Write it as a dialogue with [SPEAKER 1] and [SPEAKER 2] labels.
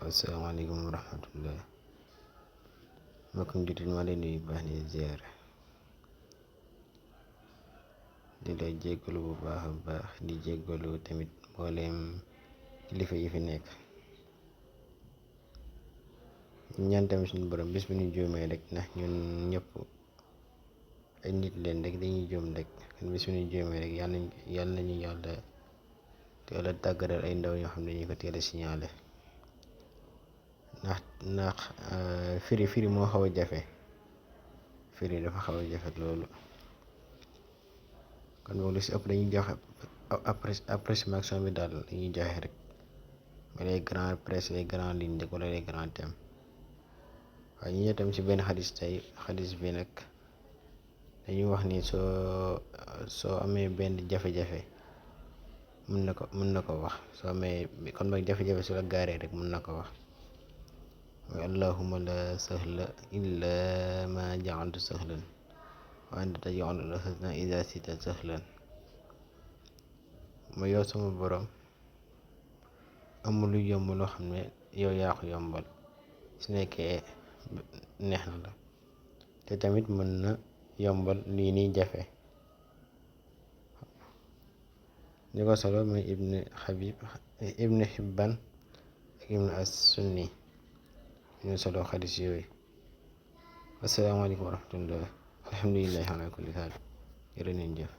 [SPEAKER 1] asalaamaaleykum wa rahmatullah. mbokkum jullit ma leen nuyu baax ni ziyaar di la jéggalu bu baax a baax di jéggalu tamit mbooleem kilifa yi fi nekk. ñaan tamit suñu borom bis bu ñu juumee rek ndax ñun ñëpp ay nit leen rek dañuy juum rek bis bu ñu juumee rek yàlla nañu yàlla tàggatal ay ndaw ñoo xam ne ñu ko teel a signalé ndax firi moo xaw a jafe. firi dafa xaw a jafe loolu, kon boog lu si ëpp dañuy joxe approximation bi daal dañuy joxe rek mais les grands presque les grandes lignes rek wala les grands thèmes. waaye ñu ñëw tam si benn xadis tey, xadis bi nag dañuy wax ni soo amee benn jafe-jafe mën na ko wax. soo amee kon boog jafe-jafe su la gaaree rek mën na ko wax. mooy allahumma la sahla illa ma ja'altu sahlan wa anta taj'alul hazna idha shi'ta sahlan. mooy yow sama borom amul lu yomb loo xam ne yow yaa ko yombal su nekkee neex na la, te tamit mën na yombal lii nii jafe. li ko solo mooy ibn Hibban ak ibn as-Sunni ñu solo xadis yooyu. asalaamaaleykum wa rahmatullah. alhamdulillahi ala kulli haal. jërë ngeen jëf.